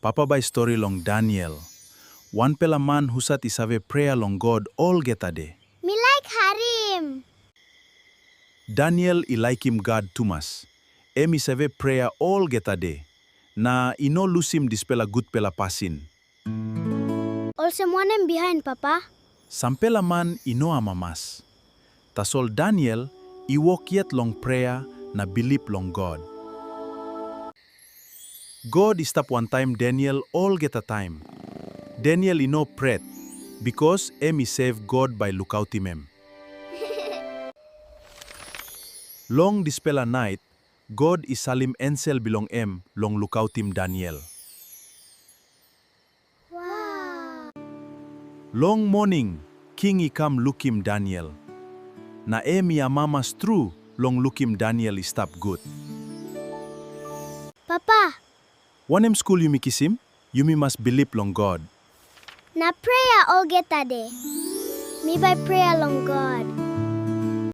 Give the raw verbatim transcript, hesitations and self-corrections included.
Papa bai stori long Daniel, wanpela man husat i save prea long God olgeta de. Mi laik harim. Daniel i laikim God tumas. Em i save prea olgeta de, na i no lusim dispela gutpela pasin. Olsem wanem bihain, Papa? Sampela man i no amamas. Tasol Daniel i wok yet long prea na bilip long God. God i stap wantaim Daniel olgeta taim. Daniel i no pret, bikas em i save God bai lukautim em. Long dispela nait, God i salim ensel bilong em long lukautim Daniel. Long moning, king i kam lukim Daniel. Na em i amamas tru long lukim Daniel i stap gut. Papa, wanem skul yumi kisim? Yumi mas bilip long God. Na prea olgeta de. Mi bai prea long God.